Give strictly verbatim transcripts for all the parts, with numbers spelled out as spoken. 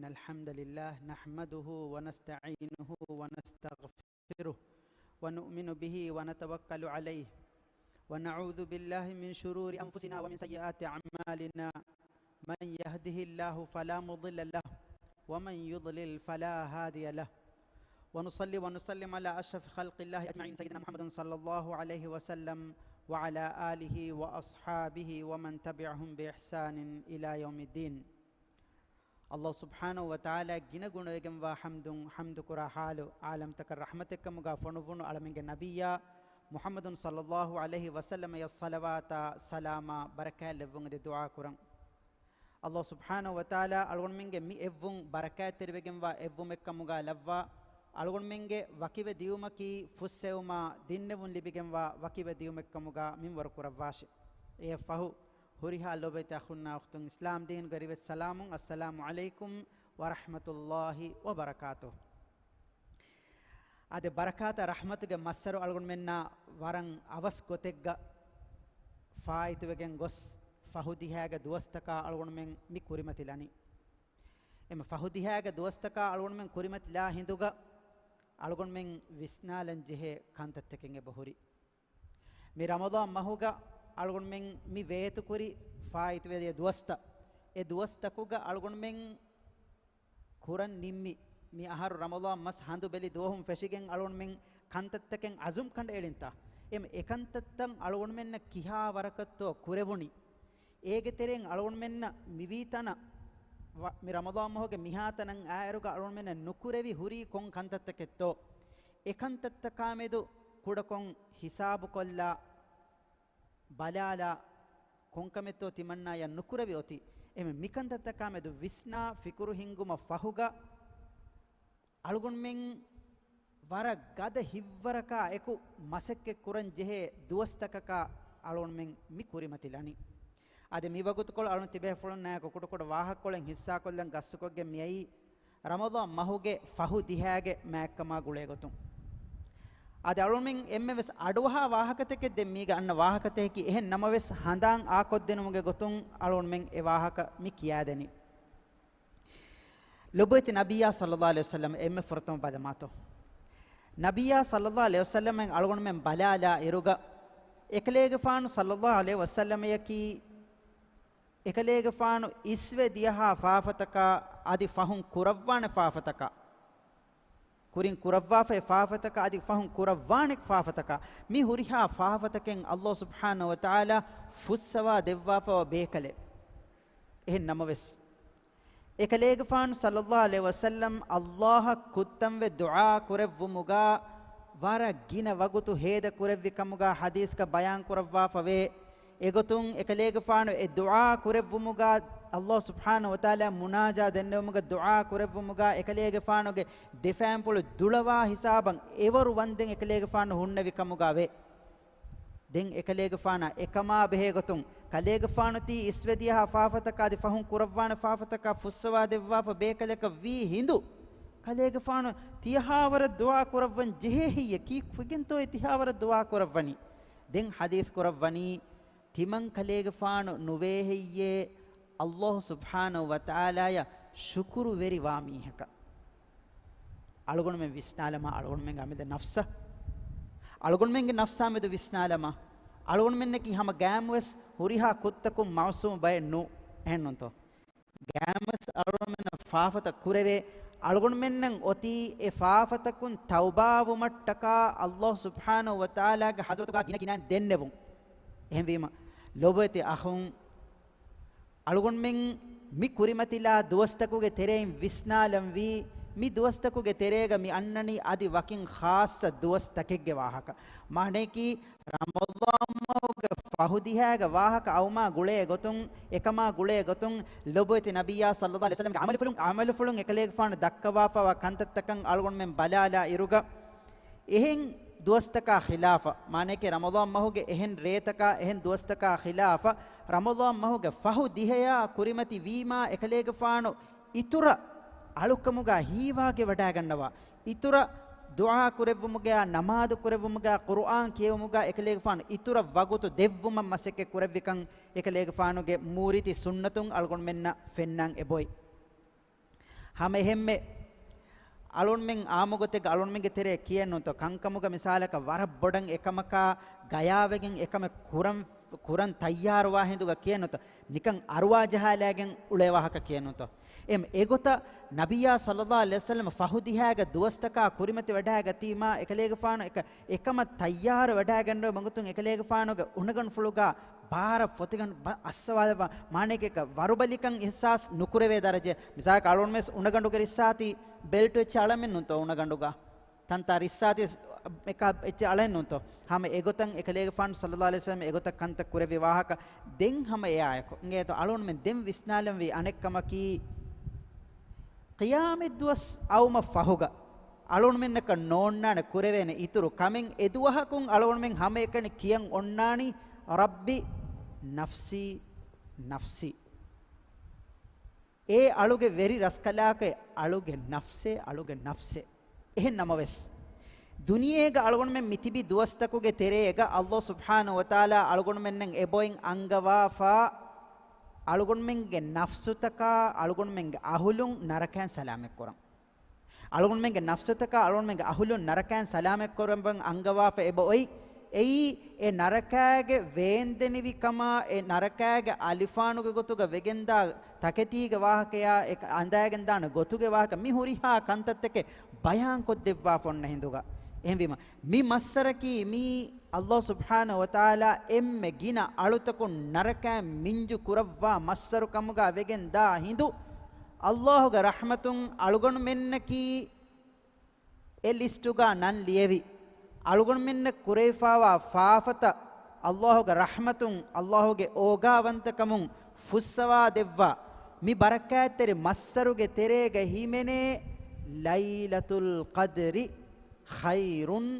إن الحمد لله نحمده ونستعينه ونستغفره ونؤمن به ونتوكل عليه ونعوذ بالله من شرور أنفسنا ومن سيئات أعمالنا. من يهده الله فلا مضل له ومن يضلل فلا هادي له. ونصلي ونسلم على أشرف خلق الله أجمعين سيدنا محمد صلى الله عليه وسلم وعلى آله وأصحابه ومن تبعهم بإحسان إلى يوم الدين. އައްލާހު ސުބްޙާނަހު ވަތަޢާލާ ގިނަ ގުނަވެގެންވާ ޙަމްދުން ޙަމްދުކުރާ ޙާލު، ޢާލަމްތަކަށް ރަޙްމަތެއްކަމުގާ ފޮނުއްވުނު އަޅަމެންގެ ނަބިއްޔާ މުޙައްމަދު ޞައްލައްލާހު ޢަލައިހި ވަސައްލަމަޔަށް ޞަލަވާތާ ސަލާމާ ބަރަކާތް ލެއްވުން އެދި ދުޢާ ކުރަން. އައްލާހު ސުބްޙާނަހު ވަތަޢާލާ އަޅުގަނޑުމެންގެ މި އެއްވުން ބަރަކާތްތެރިވެގެންވާ އެއްވުމެއްކަމުގާ ލައްވާ، އަޅުގަނޑުމެންގެ ވަކިވެ ދިޔުމަކީ ފުއްސެވުމާ ދިންނެވުން ލިބިގެންވާ ވަކިވެ ދިޔުމެއްކަމުގާ މިންވަރު ކުރައްވާށި. އެއަށްފަހު، ހުރިހާ ލޯބިވެތި އަޚުންނާ އުޚްތުން އިސްލާމް ދީނުގެ ރިވެތި ސަލާމުން، އައްސަލާމު ޢަލައިކުމް ވަރަޙްމަތުﷲި ވަބަރަކާތުހު. އާދެ، ބަރަކާތާ ރަޙްމަތުގެ މައްސަރު އަޅުގަނޑުމެންނާ ވަރަށް އަވަސް ގޮތެއްގަ ފާއިތުވެގެން ގޮސް، ފަހު ދިހައިގެ ދުވަސްތަކާ އަޅުގަނޑުމެން މި ކުރިމަތިލަނީ. އެމަ ފަހު ދިހައިގެ ދުވަސްތަކާ އަޅުގަނޑުމެން ކުރިމަތިލާ ހިނދުގަ އަޅުގަނޑުމެން ވިސްނާލަން ޖެހޭ ކަންތައްތަކެއް އެބަހުރި. މި ރަމަޟާން މަހުގަ އަޅުގަނޑުމެން މި ވޭތުކުރި ފާއިތުވެދިޔަ ދުވަސްތައް، އެ ދުވަސްތަކުގަ އަޅުގަނޑުމެން ކުރަން ނިންމި، މި އަހަރު ރަމަޟާން މަސް ހަނދު ބެލި ދުވަހުން ފެށިގެން އަޅުގަނޑުމެން ކަންތައްތަކެއް އަޒުމް ކަނޑައެޅިންތާ؟ އެމަ އެކަންތައްތައް އަޅުގަނޑުމެންނަށް ކިހާ ވަރަކަށްތޯ ކުރެވުނީ؟ އޭގެ ތެރެއިން އަޅުގަނޑުމެންނަށް މިވީ ތަނަށް ވަ-، މި ރަމަޟާން މަހުގެ މިހާ ތަނަށް އާއިރުގަ އަޅުގަނޑުމެންނަށް ނުކުރެވި ހުރީ ކޮން ކަންތައްތަކެއްތޯ؟ އެ ކަންތައްތަކާމެދު ކުޑަކޮށް ހިސާބުކޮށްލާ، ބަލާލާ، ކޮންކަމެއްތޯ ތިމަންނާޔަށް ނުކުރެވި އޮތީ؟ އެމެ މިކަންތައްތަކާމެދު ވިސްނާ ފިކުރު ހިންގުމަށް ފަހުގަ، އަޅުގަނޑުމެން ވަރަށް ގަދަ ހިތްވަރަކާ އެކު މަސައްކަތް ކުރަން ޖެހޭ ދުވަސްތަކަކާ އަޅުގަނޑުމެން މި ކުރިމަތިލަނީ. އަދި މި ވަގުތުކޮޅު އަޅުން ތިބޭފުޅުންނާއެކު ކުޑަކުޑަ ވާހަކަކޮޅެއް ހިއްސާކޮށްލަން ގަސްތުކޮށްގެން މިއައީ، ރަމަޟާން މަހުގެ ފަހު ދިހައިގެ މާތްކަމާ ގުޅޭގޮތުން. އަދި އަޅުމެން އެންމެވެސް އަޑުއަހާ ވާހަކަތަކެއް ދެން މީގަ އަންނަ ވާހަކަތަކަކީ، އެހެން ނަމަވެސް ހަނދާން އާކޮށްދިނުމުގެ ގޮތުން އަޅުމެން އެ ވާހަކަ މި ކިޔާދެނީ. ލޮބުވެތި ނަބިއްޔާ ޞައްލައްލާހު ޢަލައިހި ވަސައްލަމަ އެންމެ ފުރަތަމަ ބަލަމާތޯ؟ ނަބިއްޔާ ޞައްލައްލާހު ޢަލައިހި ވަސައްލަމައަށް އަޅުގަނޑުމެން ބަލާލާ އިރުގަ، އެކަލޭގެފާނު ޞައްލައްލާހު ޢަލައިހި ވަސައްލަމަޔަކީ، އެކަލޭގެފާނު އިސްވެ ދިޔަހާ ފާފަތަކާ އަދި ފަހުން ކުރައްވާނެ ފާފަތަކާ، ކުރިން ކުރައްވާފައި ފާފަތަކާ އަދި ފަހުން ކުރައްވާނެ ފާފަތަކާ، މި ހުރިހާ ފާފަތަކެއް އައްލާހު ސުބްޙާނަހު ވަތަޢާލާ ފުއްސަވާ ދެއްވާފައިވާ ބޭކަލެއް. އެހެން ނަމަވެސް، އެކަލޭގެފާނު ޞައްލައްލާހު ޢަލައިހި ވަސައްލަމް އައްލާހަށް ކުއްތަންވެ ދުޢާ ކުރެއްވުމުގާ ވަރަށް ގިނަ ވަގުތު ހޭދަ ކުރެއްވި ކަމުގާ ޙަދީޘްގަ ބަޔާން ކުރައްވާފަވޭ. އެގޮތުން އެކަލޭގެފާނު އެ ދުޢާ ކުރެއްވުމުގާ، އައްލާހު ސުބްޙާނަހު ވަތަޢާލާ މުނާޖާ ދެންނެވުމުގެ ދުޢާ ކުރެއްވުމުގާ އެކަލޭގެފާނުގެ ދެފާންޕުޅު ދުޅަވާ ހިސާބަށް އެވަރު ވަންދެން އެކަލޭގެފާނު ހުންނެވި ކަމުގާ ވޭ. ދެން އެކަލޭގެފާނާ އެކަމާ ބެހޭގޮތުން، ކަލޭގެފާނު ތީ އިސްވެދިޔަހާ ފާފަތަކާ އަދި ފަހުން ކުރައްވާނެ ފާފަތަކާ ފުއްސަވާ ދެއްވާފަ ބޭކަލަކަށް ވީ ހިނދު، ކަލޭގެފާނު ތިޔަހާވަރަށް ދުޢާ ކުރައްވަން ޖެހޭ ހެއްޔޭ؟ ކީއްވެގެންތޯ އެ ތިހާވަރަށް ދުޢާ ކުރައްވަނީ؟ ދެން ޙަދީޘް ކުރައްވަނީ، ތިމަން ކަލޭގެފާނު ނުވޭ ހެއްޔޭ އައްލާހު ސުބްޙާނަހު ވަތަޢާލާޔަށް ޝުކުރުވެރިވާ މީހަކަށް؟ އަޅުގަނޑުމެން ވިސްނާލަމާ، އަޅުގަނޑުމެންގެ އަމިއްލަ ނަފްސަށް، އަޅުގަނޑުމެންގެ ނަފްސާމެދު ވިސްނާލަމާ، އަޅުގަނޑުމެންނަކީ ހަމަ ގައިމުވެސް ހުރިހާ ކުށްތަކުން މަޢުޞޫމު ބައެއް ނޫ، އެހެންނޫންތޯ؟ ގައިމުވެސް އަޅުގަނޑުމެންނަށް ފާފަތައް ކުރެވޭ، އަޅުގަނޑުމެންނަށް އޮތީ އެ ފާފަތަކުން ތައުބާވުމަށްޓަކާ އައްލާހު ސުބްޙާނަހު ވަތަޢާލާގެ ޙަޟްރަތުގާ ގިނަ ގިނައިން ދެންނެވުން. އެހެންވީމަ، ލޮބުވެތި އަޚުން، އަޅުގަނޑުމެން މި ކުރިމަތިލާ ދުވަސްތަކުގެ ތެރެއިން ވިސްނާލަންވީ، މި ދުވަސްތަކުގެ ތެރޭގަ މި އަންނަނީ އަދި ވަކިން ޚާއްޞަ ދުވަސްތަކެއްގެ ވާހަކަ. މާނަޔަކީ، ރަމަޟާން މަހުގެ ފަހު ދިހައިގެ ވާހަކަ އައުމާ ގުޅޭ ގޮތުން، އެކަމާ ގުޅޭ ގޮތުން، ލޮބުވެތި ނަބިއްޔާ ޞައްލައްލާހު ޢަލައިހި ވަސައްލަމްގެ ޢަމަލުފުޅުން، ޢަމަލުފުޅުން އެކަލޭގެފާނު ދައްކަވާފައިވާ ކަންތައްތަކަށް އަޅުގަނޑުމެން ބަލާލާ އިރުގަ، އެހެން ދުވަސްތަކާ ޚިލާފަށް، މާނައެކޭ ރަމަޟާން މަހުގެ އެހެން ރޭތަކާ، އެހެން ދުވަސްތަކާ ޚިލާފަށް، ރަމަޟާން މަހުގެ ފަހު ދިހަޔާ ކުރިމަތި ވީމާ، އެކަލޭގެފާނު އިތުރަށް އަޅުކަމުގާ ހީވާގި ވަޑާގަންނަވާ، އިތުރަށް ދުޢާ ކުރެއްވުމުގެއާ، ނަމާދު ކުރެއްވުމުގާ، ޤުރުއާން ކިޔެވުމުގާ އެކަލޭގެފާނު އިތުރަށް ވަގުތު ދެއްވުމަށް މަސައްކަތް ކުރެއްވިކަން އެކަލޭގެފާނުގެ މޫރިތި ސުންނަތުން އަޅުގަނޑުމެންނަށް ފެންނަން އެބޮތް. ހަމަ އެހެންމެ އަޅުންމެން އާއްމުގޮތެއްގަ އަޅުންމެންގެ ތެރޭ ކިޔެއްނުތޯ، ކަންކަމުގަ މިސާލަކަށް ވަރަށް ބޮޑަށް އެކަމަކާ ގަޔާވެގެން އެކަމެއް ކުރަން، ކުރަން ތައްޔާރުވާ ހިނދުގަ ކިޔެއްނުތޯ، ނިކަން އަރުވާ ޖަހާލައިގެން އުޅޭ ވާހަކަ ކިޔެއްނުތޯ. އެމް އެގޮތަށް ނަބިއްޔާ ޞައްލައްލާހު ޢަލައިހި ވަސައްލަމަ ފަހު ދިހައިގެ ދުވަސްތަކާ ކުރިމަތިވެޑައިގަތީމާ، އެކަލޭގެފާނު އެކަ، އެކަމަށް ތައްޔާރު ވެޑައިގެންނެވި މަގުތުން އެކަލޭގެފާނުގެ އުނަގަނޑުފުޅުގަ ބާރަށް ފޮތިގަނޑު ބަ، އައްސަވާލައްވާ، މާނައަކީ އެކަ ވަރުބަލިކަން އިޙްސާސް ނުކުރެވޭ ދަރަޖައެއް. މިސާލަކަށް އަޅުގަނޑުމެސް އުނަގަނޑުގެ ރިއްސާތީ ބެލްޓު އެއްޗެއް އަޅަމެއްނުންތޯ އުނަގަނޑުގަ؟ ތަންތާ ރިއްސާތީ އެކަ އެއްޗެއް އަޅައެއްނުންތޯ؟ ހަމަ އެގޮތަށް އެކަލޭގެފާނު ޞައްލައްލާހު ޢަލައިހި ވަސައްލަމަ އެގޮތަށް ކަންތައް ކުރެއްވި ވާހަކަ ދެން ހަމަ އެއާއެކު އިނގޭތޯ އަޅުގަނޑުމެން ދެން ވިސްނާލަންވީ އަނެއްކަމަކީ، ޤިޔާމަތްދުވަސް އައުމަށް ފަހުގަ އަޅުގަނޑުމެންނަކަށް ނޯންނާނެ ކުރެވޭނެ އިތުރު ކަމެއް އެދުވަހަކުން އަޅުގަނޑުމެން ހަމައެކަނި ކިޔަން އޮންނާނީ، "ރައްބި ނަފްސީ ނަފްސީ." އޭ އަޅުގެ ވެރި ރަސްކަލާކޮއެ، އަޅުގެ ނަފްސޭ، އަޅުގެ ނަފްސޭ. އެހެން ނަމަވެސް، ދުނިޔޭގަ އަޅުގަނޑުމެން މިތިބި ދުވަސްތަކުގެ ތެރޭގަ ﷲ ސުބްޙާނަހޫ ވަތަޢާލާ އަޅުގަނޑުމެންނަށް އެބައޮތް އަންގަވާފަ، އަޅުގަނޑުމެންގެ ނަފްސުތަކާ އަޅުގަނޑުމެންގެ އަހުލުން ނަރަކައިން ސަލާމަތްކުރަން. އަޅުގަނޑުމެންގެ ނަފްސުތަކާ އަޅުގަނޑުމެންގެ އަހުލުން ނަރަކައިން ސަލާމަތްކުރައްވަން އަންގަވާފަ އެބައޮތް. އެއީ، އެ ނަރަކާގެ ވޭންދެނިވި ކަމާ، އެ ނަރަކާގެ އަލިފާނުގެ ގޮތުގަ ވެގެންދާ ތަކެތީގެ ވާހަކަޔާ، އެ އަނދައިގެންދާނެ ގޮތުގެ ވާހަކަ، މި ހުރިހާ ކަންތައްތަކެއް ބަޔާންކޮށްދެއްވާފަ އޮންނަ ހިނދުގަ. އެހެންވީމަ، މި މައްސަރަކީ މީ ﷲ ސުބްޙާނަހޫ ވަތަޢާލާ އެންމެ ގިނަ އަޅުތަކުން ނަރަކައިން މިންޖު ކުރައްވާ މައްސަރު ކަމުގަ ވެގެން ދާ ހިނދު، ﷲގެ ރަޙްމަތުން އަޅުގަނޑުމެންނަކީ އެ ލިސްޓުގަ ނަން ލިޔެވި، އަޅުގަނޑުމެންނަށް ކުރެވިފައިވާ ފާފަތައް ﷲގެ ރަޙްމަތުން، ﷲގެ އޯގާވަންތަކަމުން ފުއްސަވާ ދެއްވާ، މި ބަރަކާތްތެރި މައްސަރުގެ ތެރޭގަ ހިމެނޭ، "ލައިލަތުލް ޤަދްރި ޚައިރުން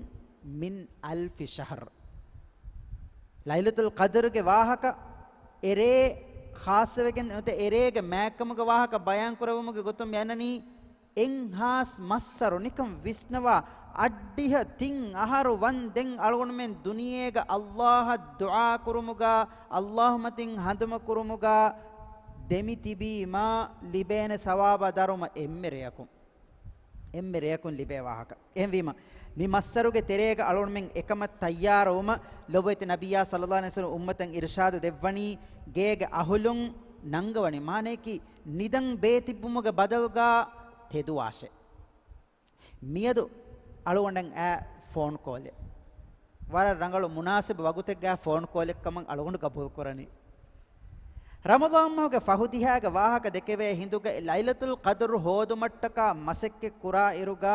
މިން އަލްފި ޝަހްރު." ލައިލަތުލް ޤަދްރުގެ ވާހަކަ، އެރޭ ޚާއްޞަވެގެން ނުވަތަ އެރޭގެ މާތްކަމުގެ ވާހަކަ ބަޔާންކުރެވުމުގެ ގޮތުން މި އަންނަނީ، އެއްހާސް މައްސަރު ނިކަން ވިސްނަވާ، އައްޑިހަ ތިން އަހަރު ވަންދެން އަޅުގަނޑުމެން ދުނިޔޭގަ ﷲ އަށް ދުޢާ ކުރުމުގަ، ﷲ މަތިން ހަނދުމަ ކުރުމުގަ ދެމި ތިބީމާ، ލިބޭނެ ސަވާބާ ދަރުމަ އެންމެ ރެޔަކުން، އެންމެ ރެޔަކުން ލިބޭ ވާހަކަ. އެހެންވީމަ، މި މައްސަރުގެ ތެރޭގަ އަޅުގަނޑުމެން އެކަމަށް ތައްޔާރުވުމަށް ލޮބުވެތި ނަބިއްޔާ ޞައްލައްލާހު ޢަލައިހި ވަސައްލަމަ އުއްމަތަށް އިރުޝާދު ދެއްވަނީ، ގޭގެ އަހުލުން ނަންގަވަނީ، މާނަޔަކީ ނިދަން ބޭތިއްބުމުގެ ބަދަލުގަ ތެދުވާށޭ. މިއަދު އަޅުގަނޑަށް އައި ފޯން ކޯލެއް. ވަރަށް ރަނގަޅު މުނާސިބު ވަގުތެއްގަ ފޯން ކޯލެއް ކަމަށް އަޅުގަނޑު ގަބޫލު ކުރަނީ. ރަމަޟާން މަހުގެ ފަހު ދިހައިގެ ވާހަކަ ދެކެވޭ ހިނދުގައި ލައިލަތުލް ޤަދްރު ހޯދުމަށްޓަކާ މަސައްކަތް ކުރާ އިރުގަ،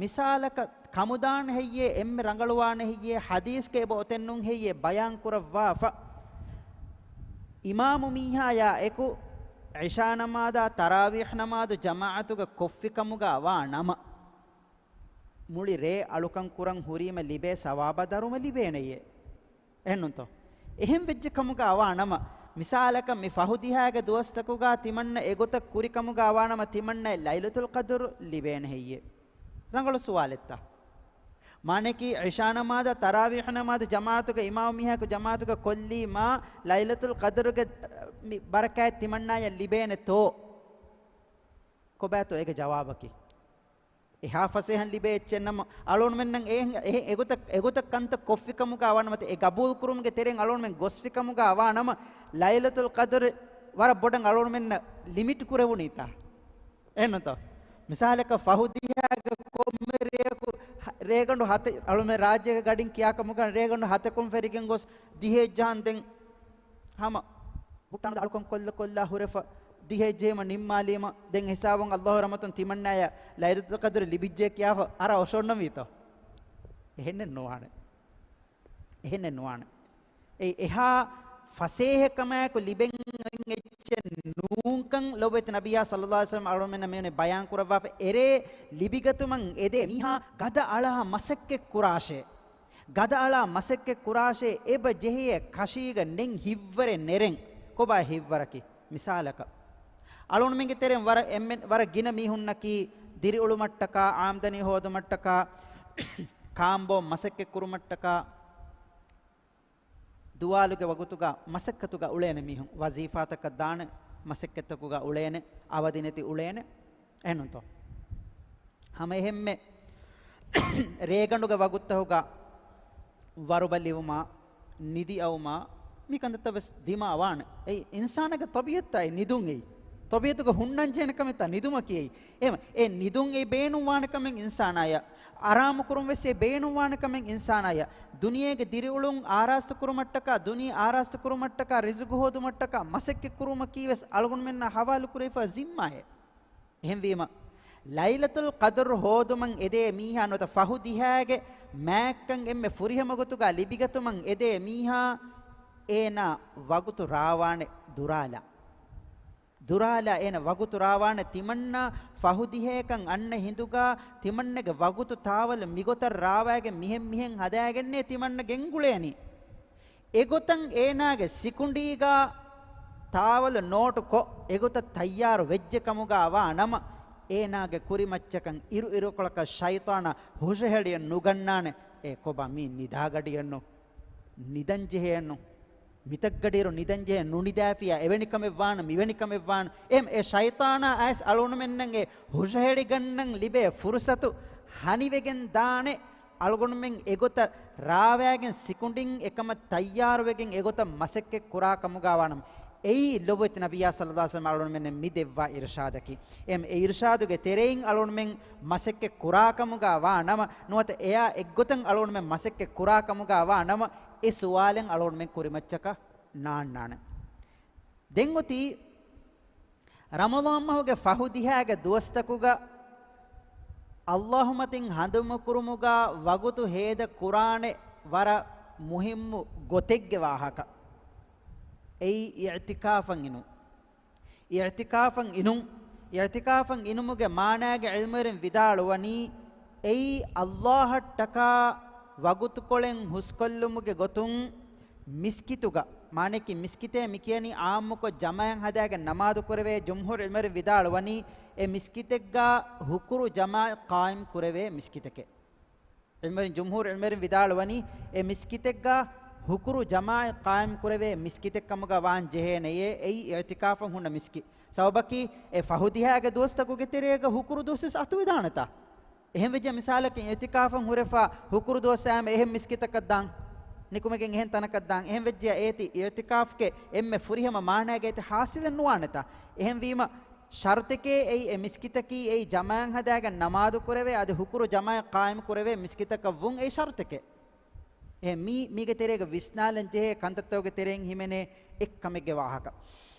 މިސާލަކަށް ކަމުދާނެ ހެއްޔޭ، އެންމެ ރަނގަޅުވާނެ ހެއްޔޭ، ޙަދީޘްގަ އެބަ އޮތެއް ނޫން ހެއްޔޭ ބަޔާން ކުރައްވާފަ، އިމާމު މީހާޔާ އެކު ޢިޝާ ނަމާދާ ތަރާވީޙް ނަމާދު ޖަމާޢަތުގަ ކޮށްފި ކަމުގަ ވާ ނަމަ، މުޅި ރޭ އަޅުކަން ކުރަން ހުރީމަ ލިބޭ ސަވާބާ ދަރުމަ ލިބޭނެޔޭ. އެހެންނުންތޯ؟ އެހެން ވެއްޖެ ކަމުގަ އަވާ ނަމަ، މިސާލަކަށް މި ފަހު ދިހައިގެ ދުވަސްތަކުގަ ތިމަންނަ އެގޮތަށް ކުރި ކަމުގަ އަވާ ނަމަ، ތިމަންނައަށް ލައިލަތުލް ޤަދްރު ލިބޭނެ ހެއްޔޭ؟ ރަނގަޅު ސުވާލެއްތަ؟ މާނައަކީ ޢިޝާ ނަމާދަށް ތަރާވީޙް ނަމާދު ޖަމާޢަތުގަ އިމާމު މީހާއެކު ޖަމާޢަތުގަ ކޮށްލީމާ، ލައިލަތުލް ޤަދްރުގެ މި ބަރަކާތް ތިމަންނައަށް ލިބޭނެތޯ؟ ކޮބާތޯ އޭގެ ޖަވާބަކީ؟ އެހާ ފަސޭހަން ލިބޭ އެއްޗެއް ނަމަ، އަޅުގަނޑުމެންނަށް އެ، އެ، އެގޮތަށް، އެގޮތަށް ކަންތައް ކޮށްފި ކަމުގަ ވާ ނަމަ، އެ ގަބޫލު ކުރުމުގެ ތެރެއިން އަޅުގަނޑުމެން ގޮސްފި ކަމުގަ ވާ ނަމަ، ލައިލަތުލް ޤަދްރު ވަރަށް ބޮޑަށް އަޅުގަނޑުމެންނަށް ލިމިޓް ކުރެވުނީތާ؟ އެހެންނުތޯ؟ މިސާލަކަށް ފަހު ދިހައިގެ ކޮންމެ ރެޔަކު ހަ-، ރޭގަނޑު ހަތެއް، އަޅުމެން ރާއްޖޭގެ ގަޑިން ކިޔާ ކަމުގަ ރޭގަނޑު ހަތަކުން ފެށިގެން ގޮސް ދިހައެއް ޖަހަން ދެން ހަމަ ހުއްޓާނުދާ އަޅުކަން ކޮށްލަ ކޮށްލާ ހުރެފަ، ދިހައެއް ޖެހީމަ ނިންމާލީމަ، ދެން ހިސާބުން ﷲ ރަޙްމަތުން ތިމަންނައަށް ލައިލަތުލް ޤަދްރު ލިބިއްޖެ ކިޔާފަ އަރާ އޮށޯންނަވީތޯ؟ އެހެންނެއް ނުވާނެ. އެހެންނެއް ނުވާނެ. އެ އެހާ ފަސޭހަކަމާއެކު ލިބެން އޮތް އެއްޗެއް ނޫންކަން ލޮބުވެތި ނަބިއްޔާ ޞައްލައްލާހު ޢަލައިހި ވަސައްލަމަ އަޅުމެންނަށް މިވަނީ ބަޔާން ކުރައްވާފަ. އެރޭ ލިބިގަތުމަށް އެދޭ މީހާ ގަދަ އަޅާ މަސައްކަތް ކުރާށޭ. ގަދަ އަޅާ މަސައްކަތް ކުރާށޭ، އެބަ ޖެހޭ ކަށީގަ ނެން ހިތްވަރެއް ނެރެން. ކޮބާ ހިތްވަރަކީ؟ މިސާލަކަށް، އަޅުގަނޑުމެންގެ ތެރެއިން ވަރަށް އެންމެ، ވަރަށް ގިނަ މީހުންނަކީ ދިރިއުޅުމަށްޓަކާ، އާމްދަނީ ހޯދުމަށްޓަކާ، ކާންބޯ މަސައްކަތް ކުރުމަށްޓަކާ، ދުވާލުގެ ވަގުތުގަ މަސައްކަތުގަ އުޅޭނެ މީހުން، ވަޒީފާތަކަށް ދާނެ، މަސައްކަތްތަކުގަ އުޅޭނެ، އަވަދި ނެތި އުޅޭނެ. އެހެންނޫންތޯ؟ ހަމަ އެހެންމެ ރޭގަނޑުގެ ވަގުތުތަކުގަ ވަރުބަލިވުމާ، ނިދި އައުމާ، މި ކަންތައްތައް ވެސް ދިމާވާނެ. އެއީ އިންސާނާގެ ޠަބީޢަތްތައް އެއީ ނިދުން އެއީ. ޠަބީޢަތުގަ ހުންނަންޖެހޭނެ ކަމެއްތައް ނިދުމަކީ އެއީ. އެހެން އެ ނިދުން އެ ބޭނުންވާނެ ކަމެއް އިންސާނާޔަށް، އަރާމުކުރުން ވެސް އެ ބޭނުންވާނެ ކަމެއް އިންސާނާޔަށް. ދުނިޔޭގެ ދިރިއުޅުން އާރާސްތުކުރުމަށްޓަކާ، ދުނިޔެ އާރާސްތުކުރުމަށްޓަކާ، ރިޒުގު ހޯދުމަށްޓަކާ، މަސައްކަތްކުރުމަކީ ވެސް އަޅުގަނޑުމެންނަށް ހަވާލުކުރެވިފަ ޒިންމާއެއް. އެހެންވީމަ، ލައިލަތުލް ޤަދްރު ހޯދުމަށް އެދޭ މީހާ ނުވަތަ ފަހު ދިހައިގެ މާތްކަން އެންމެ ފުރިހަމަ ގޮތުގަ ލިބިގަތުމަށް އެދޭ މީހާ، އޭނާ ވަގުތު ރާވާނެ ދުރާލާ. ދުރާލާ އޭނަ ވަގުތު ރާވާނެ. ތިމަންނަ ފަހު ދިހައަކަށް އަންނަ ހިނދުގަ ތިމަންނަގެ ވަގުތު ތާވަލު މިގޮތަށް ރާވައިގެން މިހެން މިހެން ހަދައިގެންނޭ ތިމަންނަ ގެންގުޅޭނީ. އެގޮތަށް އޭނާގެ ސިކުނޑީގަ ތާވަލު ނޯޓު ކޮށް، އެގޮތަށް ތައްޔާރު ވެއްޖެ ކަމުގަ ވާ ނަމަ، އޭނާގެ ކުރިމައްޗަކަށް އިރުއިރުކޮޅަކަށް ޝައިޠާނާ ހުށަހެޅިއެއް ނުގަންނާނެ. އޭ ކޮބާ މީ ނިދާގަޑިއެއްނު، ނިދަންޖެހޭއެއްނު، މިތައްގަޑިއިރު ނިދަންޖެހޭ، ނުނިދާފިޔާ އެވެނި ކަމެއްވާނެ، މިވެނި ކަމެއްވާނެ. އެހެން އެ ޝައިޠާނާ އައިސް އަޅުގަނޑުމެންނަށް އެ ހުށަހެޅިގަންނަން ލިބޭ ފުރުސަތު ހަނިވެގެން ދާނެ. އަޅުގަނޑުމެން އެގޮތަށް ރާވައިގެން ސިކުނޑިން އެކަމަށް ތައްޔާރުވެގެން އެގޮތަށް މަސައްކަތް ކުރާ ކަމުގަ ވާނަމަ، އެއީ ލޮބުވެތި ނަބިއްޔާ ޞައްލައްލާހު ޢަލައިހި ވަސައްލަމް އަޅުގަނޑުމެންނަށް މި ދެއްވާ އިރުޝާދަކީ. އެހެން އެ އިރުޝާދުގެ ތެރެއިން އަޅުގަނޑުމެން މަސައްކަތް ކުރާ ކަމުގަ ވާ ނަމަ، ނުވަތަ އެއާ އެއްގޮތަށް އަޅުގަނޑުމެން މަސައްކަތް ކުރާ ކަމުގަ ވާ ނަމަ، އެ ސުވާލެއް އަޅުގަނޑުމެން ކުރިމައްޗަކަށް ނާންނާނެ. ދެން އޮތީ ރަމަޟާން މަހުގެ ފަހު ދިހައިގެ ދުވަސްތަކުގަ ﷲ މަތިން ހަނދުމަކުރުމުގަ ވަގުތު ހޭދަ ކުރާނެ ވަރަށް މުހިއްމު ގޮތެއްގެ ވާހަކަ. އެއީ އިޢްތިކާފަށް އިނުން. އިޢްތިކާފަށް އިނުން. އިޢްތިކާފަށް އިނުމުގެ މާނާގެ ޢިލްމުވެރިން ވިދާޅުވަނީ، އެއީ ﷲ އަށްޓަކާ ވަގުތުކޮޅެއް ހުސްކޮށްލުމުގެ ގޮތުން މިސްކިތުގަ، މާނައަކީ މިސްކިތޭ މި ކިޔަނީ ޢާއްމުކޮށް ޖަމާޢަތް ހަދާގެން ނަމާދު ކުރެވޭ، ޖުމްހޫރު ޢިލްމުވެރިން ވިދާޅުވަނީ، އެ މިސްކިތެއްގަ ހުކުރު ޖަމާޢަތް ޤާއިމް ކުރެވޭ މިސްކިތެކޭ. ޢިލްމުވެރިން، ޖުމްހޫރު ޢިލްމުވެރިން ވިދާޅުވަނީ، އެ މިސްކިތެއްގަ ހުކުރު ޖަމާޢަތް ޤާއިމް ކުރެވޭ މިސްކިތެއް ކަމުގަ ވާން ޖެހޭނެޔޭ، އެއީ އިޢްތިކާފަށް ހުންނަ މިސްކިތް. ސަބަބަކީ، އެ ފަހު ދިހައިގެ ދުވަސްތަކުގެ ތެރޭގަ ހުކުރު ދުވަސް ވެސް އަތުވެދާނެތާ. އެހެން ވެއްޖެ މިސާލަކަށް އިޢްތިކާފަށް ހުރެފަ ހުކުރު ދުވަސް އައިމަ އެހެން މިސްކިތަކަށް ދާން، ނިކުމެގެން އެހެން ތަނަކަށް ދާން. އެހެން ވެއްޖެ އޭތި އިޢްތިކާފްގެ އެންމެ ފުރިހަމަ މާނާގެ އޭތި ޙާޞިލެއް ނުވާނެތާ. އެހެންވީމަ، ޝަރުތެކޭ އެއީ އެ މިސްކިތަކީ އެއީ ޖަމާޢަތް ހަދާގެން ނަމާދު ކުރެވޭ، އަދި ހުކުރު ޖަމާޢަތް ޤާއިމް ކުރެވޭ މިސްކިތަކަށް ވުން އެއީ ޝަރުތެކޭ. އެ މީ، މީގެ ތެރޭގަ ވިސްނާލަން ޖެހޭ ކަންތައްތަކުގެ ތެރެއިން ހިމެނޭ އެއްކަމެއްގެ ވާހަކަ.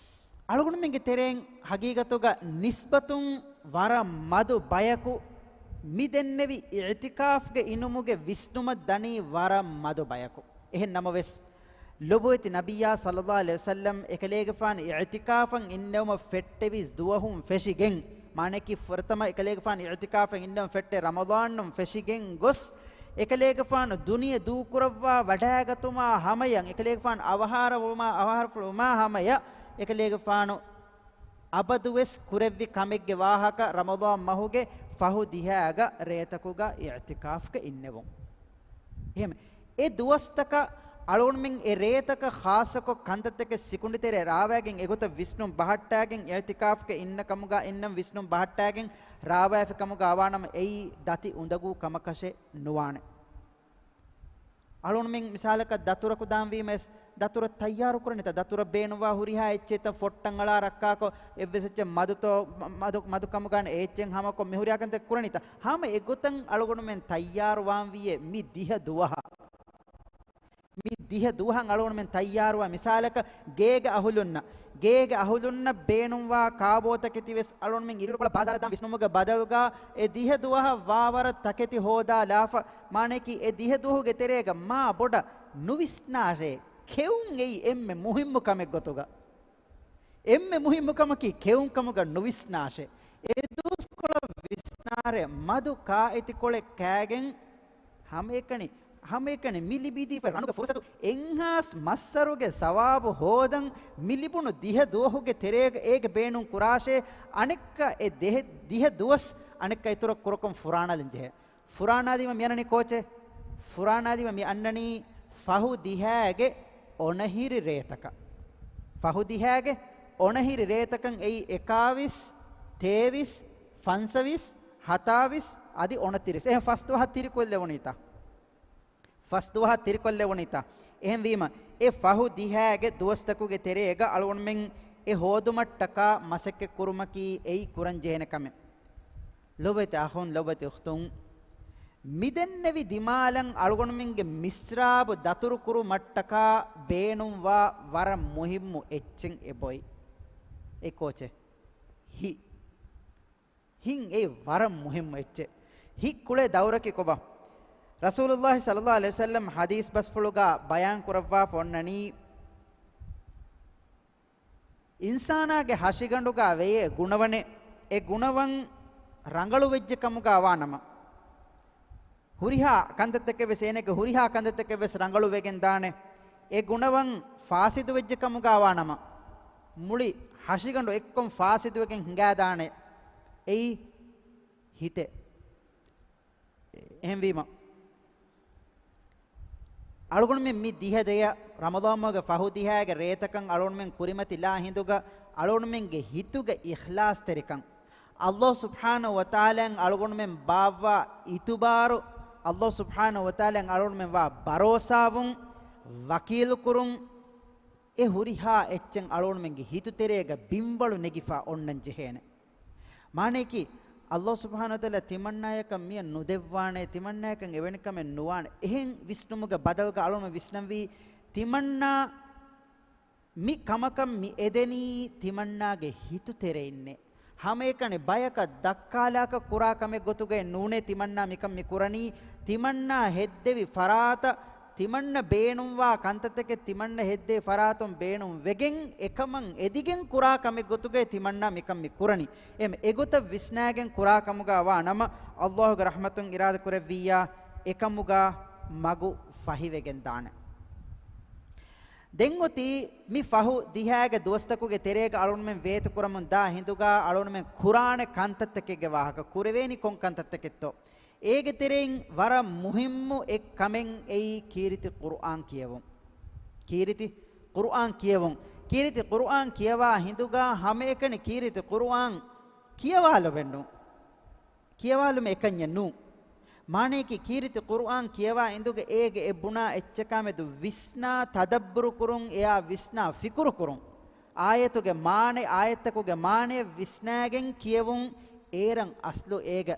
އަޅުގަނޑުމެންގެ ތެރެއިން ހަގީގަތުގަ ނިސްބަތުން ވަރަށް މަދު ބަޔަކު މި ދެންނެވި އިޢްތިކާފްގެ އިނުމުގެ ވިސްނުމަށް ދަނީ ވަރަށް މަދު ބަޔަކު. އެހެން ނަމަވެސް، ލޮބުވެތި ނަބިއްޔާ ޞައްލައްލާހު ޢަލައިހި ވަސައްލަމް އެކަލޭގެފާނު އިޢްތިކާފަށް އިންނެވުމަށް ފެއްޓެވިސް ދުވަހުން ފެށިގެން، މާނައަކީ ފުރަތަމަ އެކަލޭގެފާނު އިޢްތިކާފަށް އިންނެވުން ފެއްޓެ ރަމަޟާނުން ފެށިގެން ގޮސް، އެކަލޭގެފާނު ދުނިޔެ ދޫކުރައްވާ ވަޑައިގަތުމާ ހަމަޔަށް، އެކަލޭގެފާނު އަވަހާރަވުމާ، އަވަހާރަފުޅުވުމާ ހަމަޔަށް، އެކަލޭގެފާނު އަބަދުވެސް ކުރެއްވި ކަމެއްގެ ވާހަކަ، ރަމަޟާން މަހުގެ ފަހު ދިހައިގަ ރޭތަކުގަ އިޢްތިކާފްގަ އިންނެވުން. އެހެން އެ ދުވަސްތަކަށް އަޅުގަނޑުމެން އެ ރޭތަކަށް ޚާއްޞަކޮށް ކަންތައްތަކެއް ސިކުނޑިތެރެ ރާވައިގެން އެގޮތަށް ވިސްނުން ބަހައްޓާގެން، އިޢްތިކާފްގެ އިންނަ ކަމުގަ އިންނަން ވިސްނުން ބަހައްޓާގެން ރާވައިފި ކަމުގަ ވާނަމަ، އެއީ ދަތި އުނދަގޫ ކަމަކަށެއް ނުވާނެ. އަޅުގަނޑުމެން މިސާލަކަށް ދަތުރަކު ދާންވީމަ ވެސް، ދަތުރަށް ތައްޔާރު ކުރަނީތަ؟ ދަތުރަށް ބޭނުންވާ ހުރިހާ އެއްޗެއްތަ ފޮއްޓަށް އަޅާ ރައްކާކޮށް، އެއްވެސް އެއްޗެއް މަދުތޯ، މަ-، މަދު، މަދު ކަމުގަން އެ އެއްޗެއް ހަމަކޮށް މި ހުރިހާ ކަންތައް ކުރަނީތަ؟ ހަމަ އެގޮތަށް އަޅުގަނޑުމެން ތައްޔާރުވާންވީއޭ މި ދިހަ ދުވަހަށް. މި ދިހަ ދުވަހަށް އަޅުގަނޑުމެން ތައްޔާރުވާ. މިސާލަކަށް، ގޭގެ އަހުލުންނަށް، ގޭގެ އަހުލުންނަށް ބޭނުންވާ ކާބޯތަކެތި ވެސް އަޅުގަނޑުމެން އިރުކޮޅަށް ބާޒާރަށް ދާން ވިސްނުމުގެ ބަދަލުގަ، އެ ދިހަ ދުވަހަށް ވާވަރަށް ތަކެތި ހޯދާލާފަ، މާނައަކީ އެ ދިހަ ދުވަހުގެ ތެރޭގަ މާ ބޮޑަށް ނުވިސްނާށޭ. ކެއުން އެއީ އެންމެ މުހިއްމު ކަމެއް ގޮތުގަ. އެންމެ މުހިއްމު ކަމަކީ ކެއުން ކަމުގަ ނުވިސްނާށޭ. އެ ދުވަސްކޮޅަށް ވިސްނާށޭ، މަދު ކާއެތިކޮޅެއް ކާގެން ހަމައެކަނި، ހަމައެކަނި މި ލިބިދީފަ ރަނުގެ ފުރުސަތު އެންހާސް މައްސަރުގެ ސަވާބު ހޯދަން މި ލިބުނު ދިހަ ދުވަހުގެ ތެރޭގަ އޭގެ ބޭނުން ކުރާށޭ. އަނެއްކާ އެ ދެހެ-، ދިހަ ދުވަސް އަނެއްކާ އިތުރަށް ކުރަކޮން ފުރާނަލަން ޖެހޭ. ފުރާނާލީމަ މިއަންނަނީ ކޯޗެއް؟ ފުރާނާލީމަ މި އަންނަނީ ފަހު ދިހައިގެ އޮނަހިރި ރޭތަކަށް. ފަހު ދިހައިގެ އޮނަހިރި ރޭތަކަށް އެއީ އެކާވީސް، ތޭވީސް، ފަންސަވީސް، ހަތާވީސް، އަދި އޮނަތިރީސް. އެހެން ފަސް ދުވަހަށް ތިރިކޮށްލެވުނީތާ. ފަސް ދުވަހަށް ތިރިކޮށްލެވުނީތާ. އެހެންވީމަ، އެ ފަހު ދިހައިގެ ދުވަސްތަކުގެ ތެރޭގަ އަޅުގަނޑުމެން އެ ހޯދުމަށްޓަކާ މަސައްކަތް ކުރުމަކީ އެއީ ކުރަން ޖެހޭނެ ކަމެއް. ލޯބިވެތި އަޚުން، ލޯބިވެތި އުޚްތުން، މިދެންނެވި ދިމާލަށް އަޅުގަނޑުމެންގެ މިސްރާބު ދަތުރުކުރުމަށްޓަކާ ބޭނުންވާ ވަރަށް މުހިއްމު އެއްޗެއް އެބޮތް. އެ ކޯޗެއް؟ ހިތް. ހިތް އެއީ ވަރަށް މުހިއްމު އެއްޗެއް. ހިތް ކުޅޭ ދައުރަކީ ކޮބާ؟ ރަސޫލުﷲ ޞައްލަﷲ ޢަލައިހި ވަސައްލަމް ޙަދީޘް ބަސްފުޅުގަ ބަޔާން ކުރައްވާފަ އޮންނަނީ، އިންސާނާގެ ހަށިގަނޑުގަ ވެޔޭ ގުނަވަނެއް، އެ ގުނަވަން ރަނގަޅު ވެއްޖެ ކަމުގަ ވާ ނަމަ، ހުރިހާ ކަންތައްތަކެއް ވެސް އޭނަގެ ހުރިހާ ކަންތައްތަކެއް ވެސް ރަނގަޅު ވެގެން ދާނެ. އެ ގުނަވަން ފާސިދު ވެއްޖެ ކަމުގަ ވާ ނަމަ، މުޅި ހަށިގަނޑު އެއްކޮށް ފާސިދު ވެގެން ހިނގާ ދާނެ. އެއީ ހިތެއް. އެހެންވީމަ، އަޅުގަނޑުމެން މި ދިހަ ދެޔަ ރަމަޟާން މަހުގެ ފަހު ދިހައިގެ ރޭތަކަށް އަޅުގަނޑުމެން ކުރިމަތިލާ ހިނދުގަ އަޅުގަނޑުމެންގެ ހިތުގެ އިޚްލާޞްތެރިކަން، ﷲ ސުބްޙާނަހޫ ވަތަޢާލާއަށް އަޅުގަނޑުމެން ބާއްވާ އިތުބާރު، ﷲ ސުބްޙާނަހޫ ވަތަޢާލާއަށް އަޅުގަނޑުމެން ވާ ބަރޯސާވުން، ވަކީލުކުރުން، އެ ހުރިހާ އެއްޗެއް އަޅުގަނޑުމެންގެ ހިތުތެރޭގަ ބިންވަޅު ނެގިފަ އޮންނަން ޖެހޭނެ. މާނަޔަކީ، ﷲ ސުބްޙާނަހޫ ވަތަޢާލާ ތިމަންނާޔަކަށް މިއަށް ނުދެއްވާނެ، ތިމަންނާޔަކަށް އެވެނި ކަމެއް ނުވާނެ. އެހެން ވިސްނުމުގެ ބަދަލުގަ އަޅުގަނޑު ވިސްނަންވީ، ތިމަންނާ މި ކަމަކަށް މި އެދެނީ ތިމަންނާގެ ހިތުތެރެއިންނޭ. ހަމައެކަނި ބަޔަކަށް ދައްކާލާކަށް ކުރާ ކަމެއް ގޮތުގައި ނޫނޭ ތިމަންނާ މިކަން މި ކުރަނީ. ތިމަންނާ ހެއްދެވި ފަރާތަށް، ތިމަންނަ ބޭނުންވާ ކަންތައްތަކެއް ތިމަންނަ ހެއްދެވި ފަރާތުން ބޭނުން ވެގެން، އެކަމަށް އެދިގެން ކުރާ ކަމެއް ގޮތުގައި ތިމަންނާ މިކަން މި ކުރަނީ. އެމަ އެގޮތަށް ވިސްނާގެން ކުރާ ކަމުގަ ވާ ނަމަ، ﷲ ގެ ރަޙްމަތުން އިރާދަ ކުރެއްވިއްޔާ، އެކަމުގަ މަގު ފަހިވެގެން ދާނެ. ދެން އޮތީ މި ފަހު ދިހައިގެ ދުވަސްތަކުގެ ތެރޭގަ އަޅުންމެން ވޭތުކުރަމުން ދާ ހިނދުގަ އަޅުންމެން ކުރާނެ ކަންތައްތަކެއްގެ ވާހަކަ. ކުރެވޭނީ ކޮން ކަންތައްތަކެއްތޯ؟ އޭގެ ތެރެއިން ވަރަށް މުހިއްމު އެއް ކަމެއް އެއީ ކީރިތި ޤުރުއާން ކިޔެވުން. ކީރިތި ޤުރުއާން ކިޔެވުން. ކީރިތި ޤުރުއާން ކިޔަވާ ހިނދުގަ ހަމައެކަނި ކީރިތި ޤުރުއާން ކިޔަވާލަބެއްނު. ކިޔަވާލުމެއް އެކަންޏެއް ނޫން. މާނަޔަކީ، ކީރިތި ޤުރުއާން ކިޔަވާ އިނދުގެ އޭގެ އެ ބުނާ އެއްޗަކާމެދު ވިސްނާ ތަދައްބުރު ކުރުން، އެއާ ވިސްނާ ފިކުރު ކުރުން. އާޔަތުގެ މާނަ، އާޔަތްތަކުގެ މާނަޔަށް ވިސްނާގެން ކިޔެވުން، އޭރަށް އަސްލު އޭގެ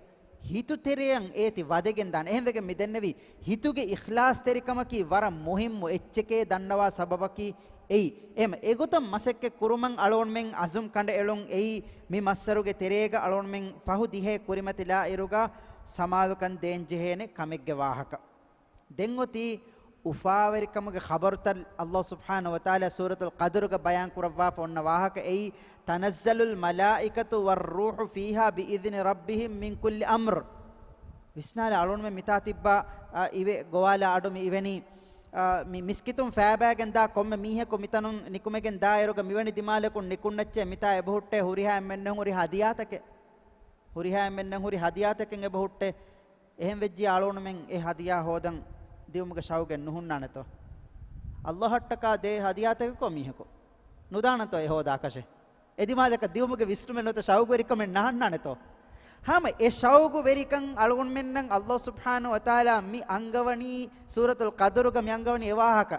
ހިތުތެރެއަށް އޭތި ވަދެގެން ދާނެ. އެހެންވެގެން މި ދެންނެވީ ހިތުގެ އިޚްލާޞްތެރިކަމަކީ ވަރަށް މުހިއްމު އެއްޗެކޭ ދަންނަވާ ސަބަބަކީ އެއީ. އެހެމަ އެގޮތަށް މަސައްކަތް ކުރުމަށް އަޅުގަނޑުމެން އަޒުމް ކަނޑައެޅުން އެއީ، މި މައްސަރުގެ ތެރޭގަ އަޅުގަނޑުމެން ފަހު ދިހައެއް ކުރިމަތިލާ އިރުގަ ސަމާލުކަން ދޭންޖެހޭނެ ކަމެއްގެ ވާހަކަ. ދެން އޮތީ އުފާވެރިކަމުގެ ޚަބަރުތައް. ﷲ ސުބްޙާނަހޫ ވަތަޢާލާ ސޫރަތުލް ޤަދުރުގަ ބަޔާން ކުރައްވާފަ އޮންނަ ވާހަކަ އެއީ، تنزل الملائكة والروح فيها بإذن ربهم من كل أمر. ވިސްނާލަ އަޅުންމެ މިތާ ތިއްބާ، އަ، އިވެ ގޮވާލާ އަޑު މި އިވެނީ، އަ، މި މިސްކިތުން ފައިބާގެން ދާ ކޮންމެ މީހަކު މިތަނުން ނިކުމެގެން ދާއިރުގަ މިވެނި ދިމާލަކުން ނިކުންނައްޗޭ މިތާ އެބަހުއްޓޭ ހުރިހާ އެންމެންނަށް ހުރި ހަދިޔާތަކެއް. ހުރިހާ އެންމެންނަށް ހުރި ހަދިޔާތަކެއް އެބަހުއްޓޭ. އެހެން ވެއްޖިއްޔާ އަޅުގަނޑުމެން އެ ހަދިޔާ ހޯދަން ދިއުމުގެ ޝައުގެއް ނުހުންނާނެތޯ؟ ﷲ އަށްޓަކާ ދޭ ހަދިޔާތަކެއްކޮ މީހަކު ނުދާނެތޯ އެ ހޯދާކަށެއް؟ އެ ދިމާލަކަށް ދިއުމުގެ ވިސްނުމެއް ނުވަތަ ޝައުގުވެރިކަމެއް ނަހަންނާނެތޯ؟ ހަމަ އެ ޝައުގުވެރިކަން އަޅުގަނޑުމެންނަށް ﷲ ސުބްޙާނަހޫ ވަތަޢާލާ މި އަންގަވަނީ، ސޫރަތުލް ޤަދުރުގަ މި އަންގަވަނީ އެ ވާހަކަ.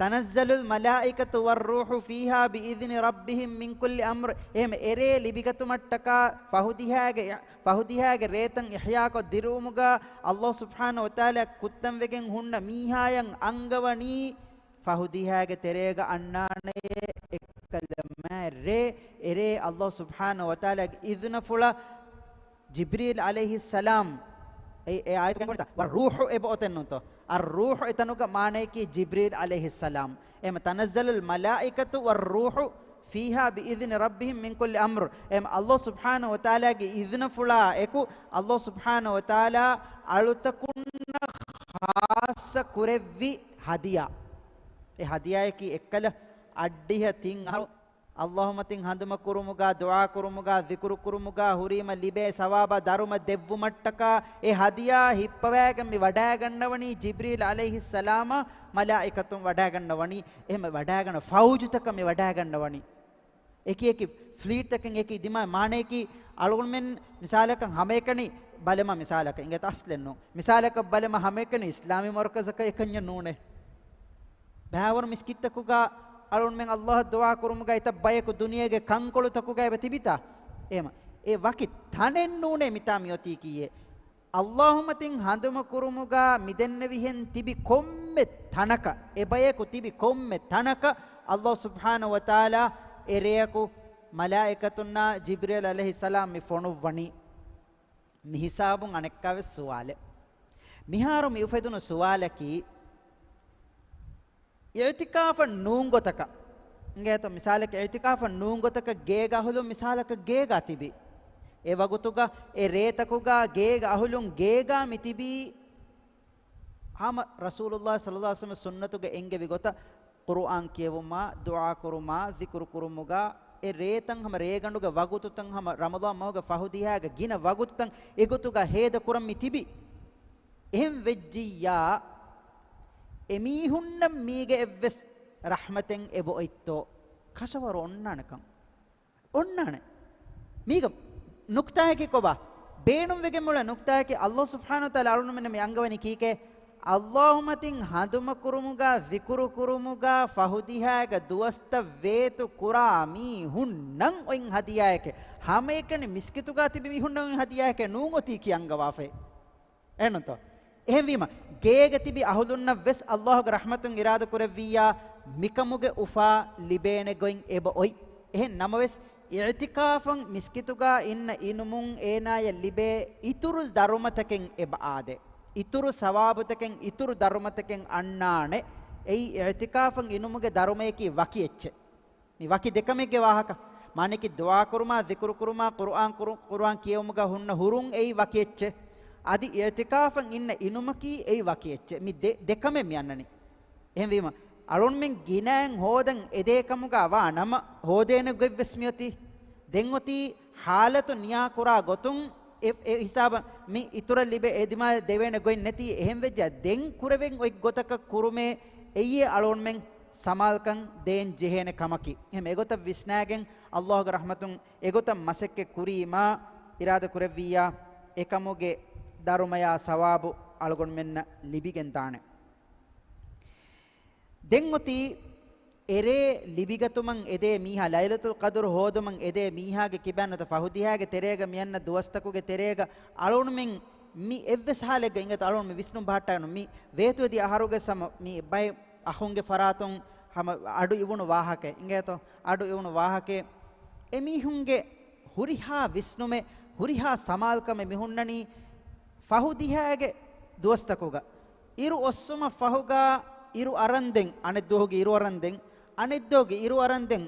تنزل الملائكة والروح فيها بإذن ربهم من كل أمر. އެހެމަ އެރޭ ލިބިގަތުމަށްޓަކާ ފަހުދިހާގެ، ފަހުދިހާގެ ރޭތައް އިޙްޔާކޮށް ދިރުވުމުގަ ﷲ ސުބްޙާނަހޫ ވަތަޢާލާ ކުއްތަންވެގެން ހުންނަ މީހާޔަށް އަންގަވަނީ ފަހުދިހާގެ ތެރޭގަ އަންނާނެޔޭ އެއްކަލަ މާތް ރޭ. އެރޭ ﷲ ސުބްޙާނަހޫ ވަތަޢާލާގެ އިޛުނަފުޅަށް ޖިބްރީލް ޢަލައިހިއްސަލާމް، އެ، އެ އާޔަތުގެ ވަރު ރޫޙު އެބައޮތެއްނުތޯ؟ އައްރޫޙު އެތަނުގަ މާނަޔަކީ ޖިބްރީލް ޢަލައިހިއްސަލާމް. އެހެމަ تنزل الملائكة والروح فيها بإذن ربهم من كل أمر. އެހެމަ ﷲ ސުބްޙާނަހޫ ވަތަޢާލާގެ އިޛުނަފުޅާ އެކު، ﷲ ސުބްޙާނަހޫ ވަތަޢާލާ އަޅުތަކުންނަށް ޚާއްޞަ ކުރެއްވި ހަދިޔާ. އެ ހަދިޔާޔަކީ އެއްކަލަ އައްޑިހަ ތިން އަހަރު ﷲ މަތިން ހަނދުމަ ކުރުމުގަ، ދުޢާ ކުރުމުގަ، ޛިކުރު ކުރުމުގަ ހުރީމަ ލިބޭ ސަވާބާ ދަރުމަ ދެއްވުމަށްޓަކާ އެ ހަދިޔާ ހިއްޕަވައިގެން މި ވަޑައިގަންނަވަނީ ޖިބްރީލް ޢަލައިހިއްސަލާމާ މަލާއިކަތުން ވަޑައިގަންނަވަނީ. އެހެމަ ވަޑައިގަންނަ ފައުޖުތަކަށް މި ވަޑައިގަންނަވަނީ. އެކި އެކި ފްލީޓްތަކެއް އެކި ދިމާ މާނަޔަކީ، އަޅުގަނޑުމެން މިސާލަކަށް ހަމައެކަނި ބަލަމާ، މިސާލަކަށް އިނގޭތަ، އަސްލެއް ނޫން. މިސާލަކަށް ބަލަމާ ހަމައެކަނި އިސްލާމީ މަރުކަޒަކަށް އެކަންޏެއް ނޫނޭ. ބައިވަރު މިސްކިތްތަކުގަ އަޅުގަނޑުމެން އައްލާހަށް ދުޢާ ކުރުމުގަ އެތައް ބަޔަކު ދުނިޔޭގެ ކަންކޮޅުތަކުގައި އެބަ ތިބިތާ؟ އެހެމަ. އެ ވަކި ތަނެއް ނޫނޭ މިތާ މިއޮތީކީއެއް. އައްލާހު މަތިން ހަނދުމަކުރުމުގަ މިދެންނެވިހެން ތިބި ކޮންމެ ތަނަކަށް، އެ ބަޔަކު ތިބި ކޮންމެ ތަނަކަށް، އައްލާހު ސުބްޙާނަހު ވަތަޢާލާ އެ ރެޔަކު މަލާއިކަތުންނާ ޖިބްރީލް ޢަލައިހިއްސަލާމް މި ފޮނުއްވަނީ. މި ހިސާބުން އަނެއްކާވެސް ސުވާލެއް. މިހާރު މި އުފެދުނު ސުވާލަކީ، އިޢްތިކާފަށް ނޫން ގޮތަކަށް، އިނގޭތޯ، މިސާލަކަށް އިޢްތިކާފަށް ނޫން ގޮތަކަށް ގޭގަ އަހުލުން މިސާލަކަށް ގޭގަ ތިބި. އެ ވަގުތުގަ އެ ރޭތަކުގަ ގޭގަ އަހުލުން ގޭގަ މި ތިބީ، ހަމަ ރަސޫލުﷲ ޞައްލަﷲު ޢަލައިހި ވަސައްލަމަ ސުންނަތުގެ އެންގެވި ގޮތަށް ޤުރުއާން ކިޔެވުމާ، ދުޢާ ކުރުމާ، ޛިކުރު ކުރުމުގަ، އެ ރޭތައް ހަމަ ރޭގަނޑުގެ ވަގުތުތައް ހަމަ ރަމަޟާން މަހުގެ ފަހު ދިހައިގެ ގިނަ ވަގުތުތައް އެގޮތުގަ ހޭދަ ކުރަން މި ތިބި. އެހެން ވެއްޖިއްޔާ، އެމީހުންނަށް މީގެ އެއްވެސް ރަޙްމަތެއް އެބައޮތްތޯ؟ ކަށަވަރު އޮންނާނެކަން. އޮންނާނެ. މީގަ ނުކްތާއަކީ ކޮބާ؟ ބޭނުންވެގެން މިއުޅޭ ނުކްތާއަކީ، އައްލާހު ސުބްޙާނަހު ވަތަޢާލާ އަޅުގަނޑުމެންނަށް މި އަންގަވަނީ ކީކޭ؟ އައްލާހު މަތިން ހަނދުމަކުރުމުގަ، ޛިކުރު ކުރުމުގަ، ފަހު ދިހައިގަ ދުވަސްތައް ވޭތު ކުރާ މީހުންނަށް އޮތް ހަދިޔާއެކޭ. ހަމައެކަނި މިސްކިތުގަ ތިބި މީހުންނަށް އޮތް ހަދިޔާއެކޭ ނޫން އޮތީކީ އަންގަވާފައި. އެހެންތޯ؟ އެހެންވީމަ، ގޭގަ ތިބި އަހުލުންނަށް ވެސް އައްލާހުގެ ރަޙްމަތުން އިރާދަ ކުރެއްވިއްޔާ، މިކަމުގެ އުފާ ލިބޭނެ ގޮތް އެބަ އޮތް. އެހެން ނަމަވެސް، އިޢްތިކާފަށް މިސްކިތުގަ އިންނަ އިނުމުން އޭނާޔަށް ލިބޭ އިތުރު ދަރުމަތަކެއް އެބަ އާދޭ. އިތުރު ސަވާބުތަކެއް، އިތުރު ދަރުމަތަކެއް އަންނާނެ. އެއީ އިޢްތިކާފަށް އިނުމުގެ ދަރުމަޔަކީ ވަކި އެއްޗެއް. މި ވަކި ދެކަމެއްގެ ވާހަކަ. މާނައަކީ ދުޢާ ކުރުމާ، ޛިކުރު ކުރުމާ، ޤުރުއާން ކުރު-، ޤުރުއާން ކިޔެވުމުގަ ހުންނަ ހުރުން އެއީ ވަކި އެއްޗެއް. އަދި އިޢްތިކާފަށް އިންނަ އިނުމަކީ އެއީ ވަކި އެއްޗެއް. މި ދެ-، ދެކަމެއް މި އަންނަނީ. އެހެންވީމަ، އަޅުންމެން ގިނައިން ހޯދަން އެދޭ ކަމުގަ ވާ ނަމަ، ހޯދޭނެ ގޮތްވެސް މިއޮތީ. ދެން އޮތީ ޙާލަތު ނިޔާ ކުރާ ގޮތުން އެ، އެ ހިސާބަށް މި އިތުރަށް ލިބޭ އެދިމާ ދެވޭނެ ގޮތް ނެތީ. އެހެން ވެއްޖެ ދެން ކުރެވެން އޮތް ގޮތަކަށް ކުރުމޭ އެއީ އަޅުންމެން ސަމާލްކަން ދޭން ޖެހޭނެ ކަމަކީ. އެހެން އެގޮތަށް ވިސްނާގެން އައްލާހުގެ ރަޙްމަތުން އެގޮތަށް މަސައްކަތް ކުރީމާ އިރާދަ ކުރެއްވިއްޔާ، އެކަމުގެ ދަރުމަޔާ ސަވާބު އަޅުގަނޑުމެންނަށް ލިބިގެން ދާނެ. ދެން އޮތީ އެރޭ ލިބިގަތުމަށް އެދޭ މީހާ، ލައިލަތުލް ޤަދުރު ހޯދުމަށް އެދޭ މީހާގެ ކިބައިން ނުވަތަ ފަހު ދިހައިގެ ތެރޭގަ މިއަންނަ ދުވަސްތަކުގެ ތެރޭގަ އަޅުންމެން މި އެއްވެސް ހާލެއްގަ އިނގޭތޯ އަޅުން މި ވިސްނުން ބަހައްޓާނު މި ވޭތުވެދިޔަ އަހަރުގެ ސަމަ މި ބައެއް އަޚުންގެ ފަރާތުން ހަމަ އަޑު އިވުނު ވާހަކައެއް އިނގޭތޯ، އަޑު އިވުނު ވާހަކައެއް. އެމީހުންގެ ހުރިހާ ވިސްނުމެއް، ހުރިހާ ސަމާލްކަމެއް މި ހުންނަނީ ފަހު ދިހައިގެ ދުވަސްތަކުގަ. އިރު އޮއްސުމަށް ފަހުގަ އިރު އަރަންދެން، އަނެއް ދުވަހުގެ އިރު އަރަންދެން، އަނެއް ދުވަހުގެ އިރު އަރަންދެން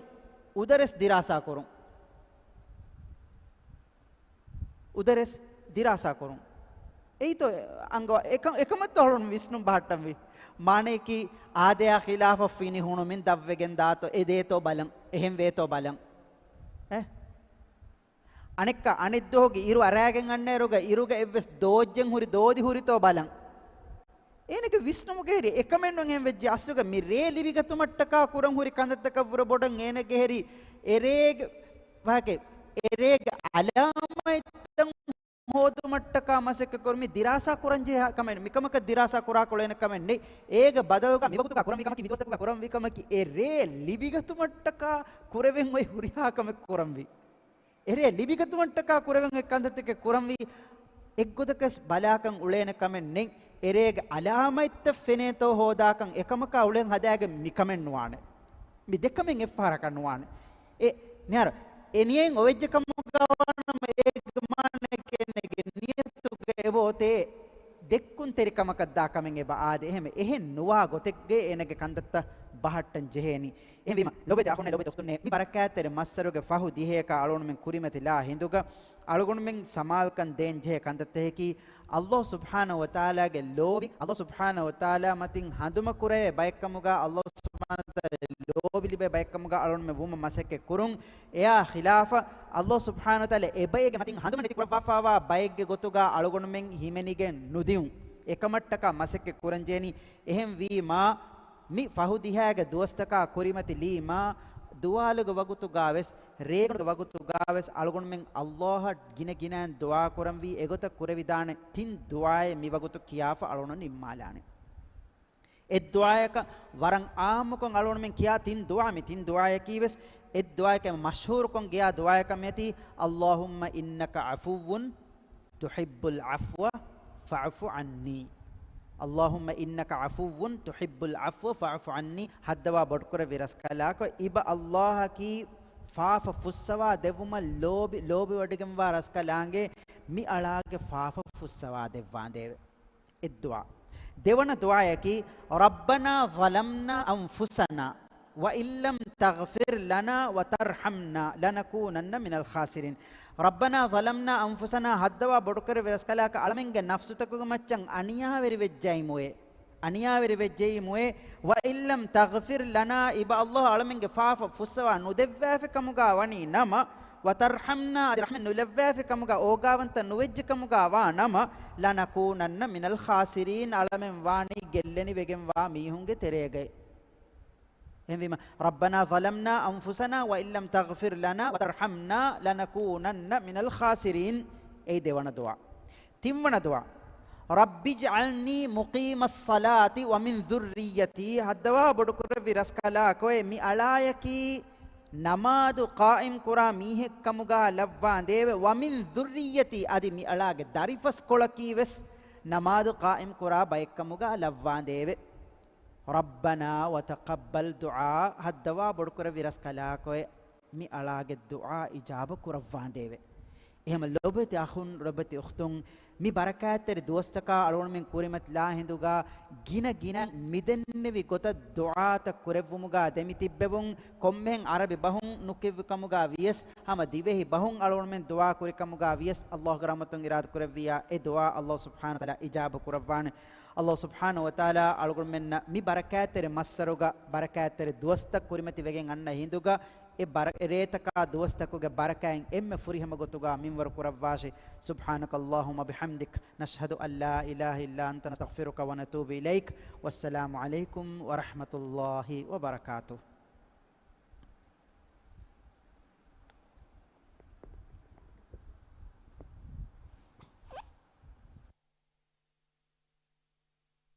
އުދަރެސް ދިރާސާ ކުރުން. އުދަރެސް ދިރާސާ ކުރުން. އެއީތޯ އަނގަ-، އެކަ-، އެކަމަށްތޯ އަޅުން ވިސްނުން ބަހައްޓަންވީ. މާނަޔަކީ އާދަޔާ ޚިލާފަށް ފިނި ހުނުމިން ދަށްވެގެން ދާތޯ، އެދޭތޯ ބަލަން، އެހެން ވޭތޯ ބަލަން. އެ؟ އަނެއްކާ އަނެއްދުވަހުގެ އިރު އަރާގެން އަންނައިރުގަ އިރުގަ އެއްވެސް ދޯއްޖެއް ހުރި ދޯދި ހުރިތޯ ބަލަން. އޭނަގެ ވިސްނުމުގެ ހެރި އެކަމެއް ނޫން އެހެން ވެއްޖެ. އަސްލުގަ މި ރޭ ލިބިގަތުމަށްޓަކާ ކުރަން ހުރި ކަންތައްތަކަށްވުރެ ބޮޑަށް އޭނަގެ ހެރި އެރޭގެ ވާހަކަ، އެރޭގެ އަލާމަތްތައް ހޯދުމަށްޓަކާ މަސައްކަތް ކުރުން މި ދިރާސާ ކުރަން ޖެހޭ ކަމެއް، މިކަމަކަށް ދިރާސާ ކުރާކޮޅޭނެ ކަމެއް ނެތް. އޭގެ ބަދަލުގަ މިވަގުތުގަ ކުރަންވީ ކަމަކީ، މިދުވަސްތަކުގަ ކުރަންވީ ކަމަކީ، އެ ރޭ ލިބިގަތުމަށްޓަކާ ކުރެވެން އޮތް ހުރިހާ ކަމެއް ކުރަންވީ. އެރޭ ލިބިގަތުމަށްޓަކާ ކުރެވެން އޮތް ކަންތައްތަކެއް ކުރަންވީ. އެއްގޮތަކަސް ބަލާކަށް އުޅޭނެ ކަމެއް ނެތް. އެރޭގެ އަލާމަތްތައް ފެނޭތޯ ހޯދާކަށް އެކަމަކާ އުޅެން ހަދާގެން މިކަމެއް ނުވާނެ. މި ދެކަމެއް އެއްފަހަރަކަށް ނުވާނެ. އެ، މިހާރު އެ ނިޔަތް އޮވެއްޖެ ކަމުގަ ވާނަމަ އޭގެ މާނައަކީ އޭނަގެ ނިޔަތުގަ އެބައޮތޭ ދެއްކުންތެރިކަމަކަށް ދާ ކަމެއް އެބަ އާދޭ. އެހެން، އެހެން ނުވާ ގޮތެއްގައި އޭނަގެ ކަންތައްތައް ބަހައްޓަން ޖެހޭނީ. އެހެންވީމަ، ލޯބިވެތި އަޚުންނޭ، ލޯބިވެތި އުޚްތުންނޭ، މި ބަރަކާތްތެރި މައްސަރުގެ ފަހު ދިހަޔަކާ އަޅުގަނޑުމެން ކުރިމަތިލާ ހިނދުގަ، އަޅުގަނޑުމެން ސަމާލުކަން ދޭން ޖެހޭ ކަންތައްތަކަކީ، ﷲ ސުބްޙާނަހޫ ވަތަޢާލާގެ ލޯބި، ﷲ ސުބްޙާނަހޫ ވަތަޢާލާ މަތިން ހަނދުމަކުރެވޭ ބައެއްކަމުގަ، ﷲ ސުބްޙާނަހޫ ވަތަޢާލާ ލޯބި ލިބޭ ބައެއްކަމުގަ އަޅުގަނޑުމެން ވުމަށް މަސައްކަތް ކުރުން. އެއާ ޚިލާފަށް، ﷲ ސުބްޙާނަހޫ ވަތަޢާލާ އެބައެއްގެ މަތިން ހަނދުމަ ނެތިކުރައްވާފައިވާ ބައެއްގެ ގޮތުގަ އަޅުގަނޑުމެން ހިމެނިގެން ނުދިއުން. އެކަމަށްޓަކާ މަސައްކަތް ކުރަންޖެހެނީ. އެހެންވީމާ، މި ފަހު ދިހައިގެ ދުވަސްތަކާ ކުރިމަތިލީމާ، ދުވާލުގެ ވަގުތުގަވެސް ރޭގަނޑުގެ ވަގުތުގަވެސް އަޅުގަނޑުމެން ﷲ އަށް ގިނަ ގިނައިން ދުޢާ ކުރަންވީ އެގޮތަށް ކުރެވިދާނެ ތިން ދުޢާއެއް މި ވަގުތު ކިޔާފަ އަޅުގަނޑު ނިންމާލާނެ. އެ ދުޢާއަކަށް ވަރަށް ޢާއްމުކޮށް އަޅުގަނޑުމެން ކިޔާ ތިން ދުޢާ، މި ތިން ދުޢާއަކީވެސް އެ ދުޢާއަކީ މަޝްހޫރުކޮށް ގެޔާ ދުޢާއަކަށް މިއޮތީ، اللهم إنك عفو تحب العفو فاعف عني. اللهم إنك عفو تحب العفو فاعف عني. ހައްދަވާ ބޮޑުކުރެއްވި ރަސްކަލާކޮ، އިބަ ﷲ އަކީ ފާފަ ފުއްސަވާ ދެއްވުމަށް ލޯބި، ލޯބިވޮޑިގެންވާ ރަސްކަލާނގެ، މި އަޅާގެ ފާފަ ފުއްސަވާ ދެއްވާނދޭވެ. އެއްދުޢާ. ދެވަނަ ދުޢާއަކީ، ربنا ظلمنا أنفسنا وإن لم تغفر لنا وترحمنا لنكونن من الخاسرين. ربنا ظلمنا أنفسنا، ހައްދަވާ ބޮޑުކުރެއްވި ރަސްކަލާކަށް އަޅަމެންގެ ނަފްސުތަކުގެ މައްޗަށް އަނިޔާވެރިވެއްޖައިމުއޭ. އަނިޔާވެރިވެއްޖައިމުއޭ. وإن لم تغفر لنا، އިބަ ﷲ އަޅަމެންގެ ފާފަ ފުއްސަވާ ނުދެއްވާފި ކަމުގަ ވަނީ ނަމަ، وترحمنا، އަދި ރަޙްމަތް ނުލައްވާފި ކަމުގަ، އޯގާވަންތަ ނުވެއްޖެ ކަމުގަ ވާ ނަމަ، لنكونن من الخاسرين، އަޅަމެން ވާނީ ގެއްލެނިވެގެންވާ މީހުންގެ ތެރޭގައި. އެހެންވީމަ، ربنا ظلمنا أنفسنا وإن لم تغفر لنا وترحمنا لنكونن من الخاسرين. އެއީ ދެވަނަ ދުޢާ. ތިންވަނަ ދުޢާ، رب اجعلني مقيم الصلاة ومن ذريتي، ހައްދަވާ ބޮޑުކުރެއްވި ރަސްކަލާކޮއެ، މި އަޅާޔަކީ ނަމާދު ޤާއިމް ކުރާ މީހެއްކަމުގަ ލައްވާނދޭވެ. ومن ذريتي، އަދި މި އަޅާގެ ދަރިފަސްކޮޅަކީ ވެސް ނަމާދު ޤާއިމް ކުރާ ބައެއްކަމުގަ ލައްވާނދޭވެ. ربنا وتقبل دعاء، ހައްދަވާ ބޮޑުކުރެއްވި ރަސްކަލާކޮއެ، މި އަޅާގެ ދުޢާ އިޖާބަ ކުރައްވާނދޭވެ. އެހެމަ ލޮބެތި އަޚުން، ލޮބެތި އުޚްތުން، މި ބަރަކާތްތެރި ދުވަސްތަކާ އަޅުގަނޑުމެން ކުރިމަތިލާ ހިނދުގަ ގިނަ ގިނަ މިދެންނެވި ގޮތަށް ދުޢާތައް ކުރެއްވުމުގަ ދެމިތިއްބެވުން. ކޮންމެހެން ޢަރަބި ބަހުން ނުކިއްވި ކަމުގަ ވިޔަސް، ހަމަ ދިވެހި ބަހުން އަޅުގަނޑުމެން ދުޢާ ކުރި ކަމުގަ ވިޔަސް، ﷲގެ ރަޙްމަތުން އިރާދަ ކުރެއްވިއްޔާ އެ ދުޢާ ﷲ ސުބްޙާނަހޫ ވަތަޢާލާ އިޖާބަ ކުރައްވާނެ. ﷲ ސުބްޙާނަހޫ ވަތަޢާލާ އަޅުގަނޑުމެންނަށް މި ބަރަކާތްތެރި މައްސަރުގަ ބަރަކާތްތެރި ދުވަސްތައް ކުރިމަތިވެގެން އަންނަ ހިނދުގަ، އެ ބަރ-، އެ ރޭތަކާ ދުވަސްތަކުގެ ބަރަކާތް އެންމެ ފުރިހަމަ ގޮތުގަ މިންވަރު ކުރައްވާށި. سبحانك اللهم وبحمدك، نشهد أن لا إله إلا أنت، نستغفرك ونتوب إليك. والسلام عليكم ورحمة الله وبركاته.